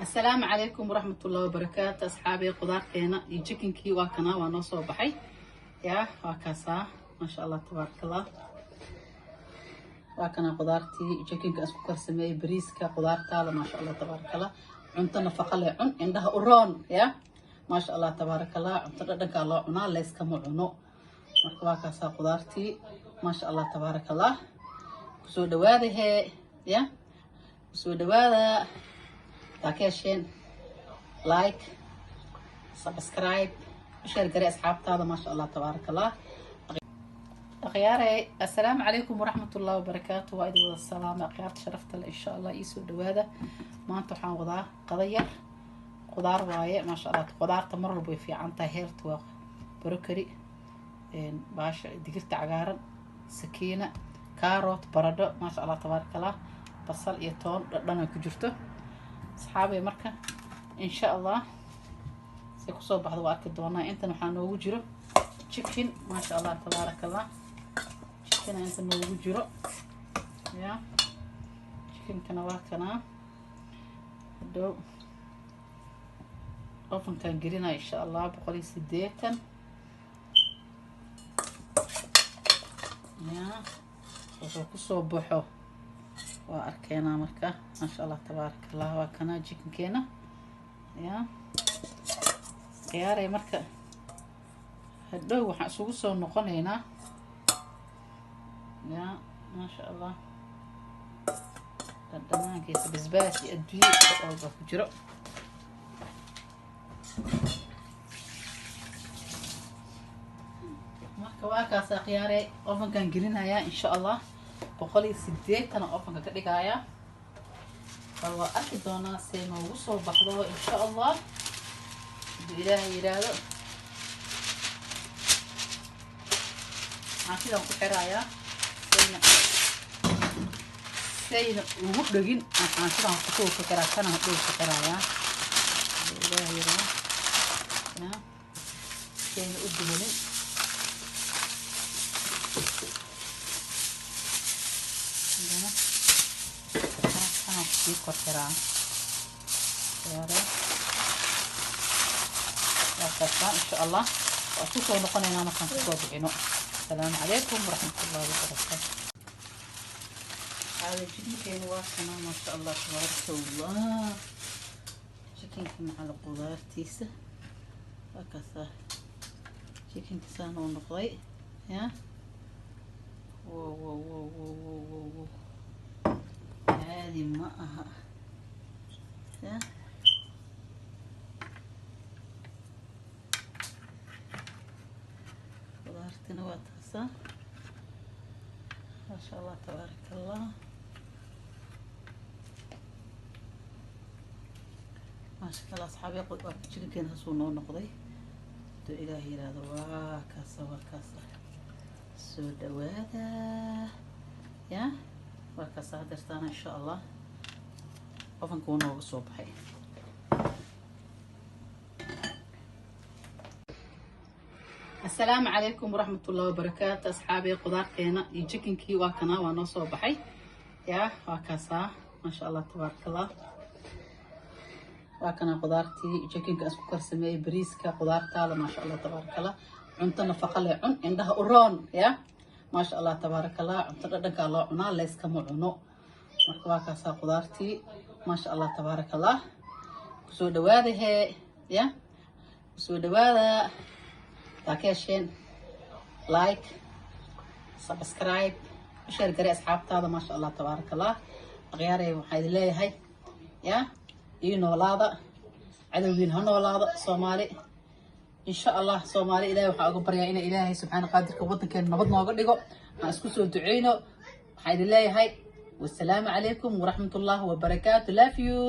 Asalaamu calaykum waraxmatullahi wabarakaatu, asxaabi. Qudaarteena iyo chickenkii waa kanaa, waa noo soo baxay. Ya, waa kaasaa, maasha Allah, tabaaraka Allah. Waa kanaa qudaartii chickenka isku karsameeyey, bariiska, qudaartaada, maasha Allah, tabaaraka Allah. Cunto nafaqa leh cun, indhaha u roon. Ya, maasha Allah, tabaaraka Allah. Cunto dhadhankaa loo cunaa, layskama cuno. Marka waa kaasaa qudaartii, maasha Allah, tabaaraka Allah. Kusoo dhawaada hee, ya, kusoo dhawaada. Taa ka hesheen, like, subscribe, u share garee asxaabtaada. Maasha Allah, tabaaraka Allah. Akhyaare, assalaamu calaykum waraxmatullahi wabarakaatu. Waa idin wada salaamay, akhyaarta sharafta le. Insha Allah iisoo dhawaada. Maanta waxaan wadaa qada yar, qudaar waaye, maasha Allah. Qudaarta mar walba way fiican tahay. Heerta waa broccoli, baasha digirta cagaaran, sakiina, carrot, baradho, maasha Allah, tabaaraka Allah, basal iyo toon dhadhan ay ku jirto, asxaabay. Marka insha Allah say kusoo baxdo waa arki doonaa. Intan waxaa noogu jiro chicken, maasha Allah, tabaaraka Allah. Chickena inta noogu jiro. Ya, chickenkana waa kanaa. Hadhow ovenkaan gelinaya, insha Allah, 180. Ya, wuxuu kusoo baxo waa arkeenaa. Marka maasha Allah, tabaaraka Allah, waa kanaa chickenkeena. Ya, khiyaaray, marka hadhow waxaan isugu soo noqonaynaa. Ya, maasha Allah, dhadhanaankiisa, basbaas iyo adduunye walba ku jiro. Marka waa kaasa, khiyaare, ovenkaan gelinayaa, insha Allah, 180 ovenka ka dhigayaa. Bal waa arki doonaa see noogu soo baxdo, insha Allah, hadduu Ilaahay yidhaahdo. Waxaan sidaan ku xirayaa sayna ugu dhegin. Waxaan sidaan kusoo ku xiraa, kana hadhow ku xirayaa, hadduu Ilaahay yidhaahdo. Ya, sayna u duwanin. Hadana kanaan kusii kor xiraa. Yaare, waa kaasaa. Insha Allah waa isku soo noqonaynaa markaan kusoo bixino. Asalaamu calaykum waraxmatullahi wabarakaatu. Hada chickenkeenu waa kana, maasha Allah, tabaaraka Allah. Chickenka macal qudaartiisa waa kaasaa. Chickenka saan uu noqday. Ya, wow wow wow wow wow wow wow, caadi ma aha. Ya, qudaartina waa taasaa, maasha Allah, tabaaraka Allah. Maasha Allah, asxaabi, chickenkeena saasuu noo noqday, haduu Ilaah yiraahdo. Waa kaasa, waa kaasa. Soo dhawaada. Ya, waa kaasa hadeertaana, insha Allah, ovenka wuu nooga soo baxay. Asalaamu calaykum waraxmatullahi wabarakaatu, asxaabi. Qudaarteena iyo chickenkii waa kanaa, waa noo soo baxay. Ya, waa kaasaa, maasha Allah, tabaaraka Allah. Waa kanaa qudaartii chickenka isku karsameeyey, bariiska, qudaartaada, maasha Allah, tabaaraka Allah. Cunto nafaqa leh cun, indhaha u roon. Ya, maasha Allah, tabaaraka Allah. Cunto dhadhankaa loo cunaa, layskama cuno. Marka waa kaasaa qudaartii, maasha Allah, tabaaraka Allah. Kusoo dhawaada hee, ya, kusoo dhawaada. Taa ka hesheen, like, subscribe, u share garee asxaabtaada. Maasha Allah, tabaaraka Allah. Akhyaarey, waxaan idin leeyahay, ya, ii noolaada, cadowgiin ha noolaado. Soomaali, insha Allah, Soomaali Ilahay waxaa uga baryaa ina Ilaahay subxaana qaadirka waddankeena nabad nooga dhigo. Aan isku soo duceyno. Waxaan idin leeyahay, wasalaamu calaykum waraxmatullahi wabarakaatu. Love you.